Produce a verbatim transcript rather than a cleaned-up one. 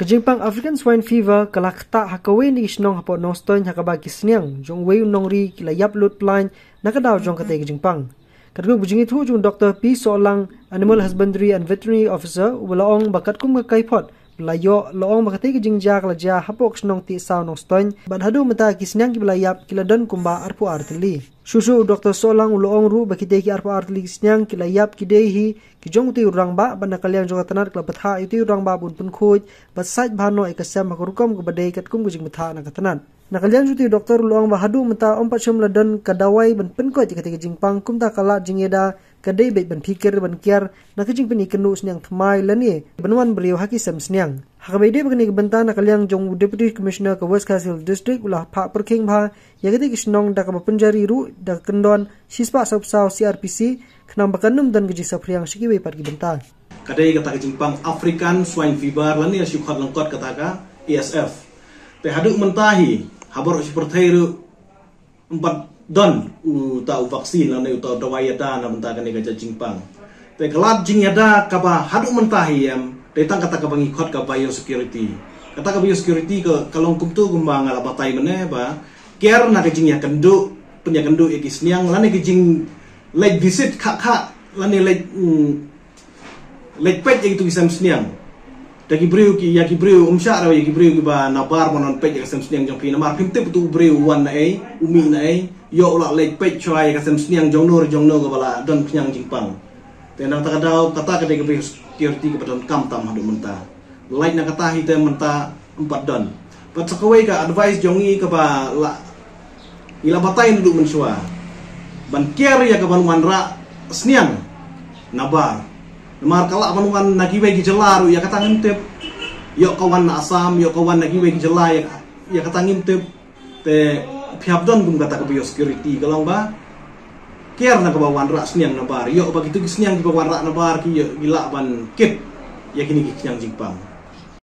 Ka jingpang African Swine Fever ka la ktah ha kawei na ki shnong hapoh Nongstoiñ, ha kaba ki sniang jong uwei u nongri ki la ïap lut plain na ka daw jong katei ka jingpang. Katkum ka jingithuh jong u Doktor P Sohlang, Animal Husbandry and Veterinary Officer, uba la ong ba katkum ka kaiphod ba la ïoh, la ong ba katei ka jingjia ka la jia hapoh ka shnong Tiehsaw Nongstoiñ, bad haduh mynta ki sniang kiba la ïap ki la don kumba arphew ar tylli. Shuh shuh u Doktor Sohlang u la ong ruh ba kitei ki arphew ar tylli ki sniang ki la ïap ki dei hi ki jong utei u rangbah, bad na ka liang jong ka tnat ka la bthah ïa utei u rangbah ba un pynkhuid bad sait bha noh ïa ka sem ha ka rukom kaba dei katkum ka jingbthah na ka tnat. Na ka liang jong utei u doktor u la ong ba haduh mynta ym pat shym la don ka dawai ban pynkoit ïa katei ka jingpang, kumta ka lad jingïada ka dei beit ban phikir ban kiar na ka jingpynïakynduh sniang thymmai lane ban wan briew ha ki sem sniang. Ha kaba ïadei bad kane ka bynta, na ka liang jong u Deputy Commissioner ka West Khasi Hills District u la phah pyrkhing bha ïa katei ka shnong da kaba pynjari ruh da ka kyndon shispah sawphew saw C R P C, khnang ba kan ym don ka jingsaphriang sha kiwei pat ki bynta. Ka dei kata ka jingpang African Swine Fever lane la shu khot lyngkot kata ka A S F. Te haduh mynta hi ha baroh shi pyrthei ruh ym pat don uta u vaccine lane uta u dawai ïada na bynta kane ka jait jingpang. Te ka lad jingïada kaba haduh mynta hi em, dei tang kata kaba ngi khot ka biosecurity. Kata ka biosecurity ka, ka long kumtu kumba nga la batai mynne ba kiar na ka jingïakynduh, pynïakynduh ïa ki sniang lane ka jingleit visit khah khah lane leit, mm, leit peit ïa kitu ki sem sniang. Da ki briew ki, ïa ki briew, ym shah ruh ïa ki briew kiba nabar ban wan peit ïa ka sem sniang jong phi, namar phim tip utu u briew u wan na ei, u mih na ei, ïoh u la leit peit shuwa ïa ka sem sniang jong no re jong no kaba la don khñiang jingpang. Te na kata ka daw, kata ka dei ka biosecurity kaba donkam tam haduh mynta. Lait na kata hi te mynta ym pat don. Bad sa kawei ka advice jong ngi kaba la, ngi la batai naduh mynshuwa ban kiar ïa ka ban wanrah sniang nabar. Namar ka lah ban wan na kiwei ki jylla ruh, ïa kata ngim tip. Ïoh ka wan na Assam, ïoh ka wan na kiwei ki jylla, ïa, ïa kata ngim tip. Te phi hap don kum kata ka biosecurity ka long ba kiar na kaba wanrah sniang nabar, ïoh ba kitu ki sniang kiba wanrah nabar ki, ïoh ki lah ban kit ïa kine ki khñiang jingpang.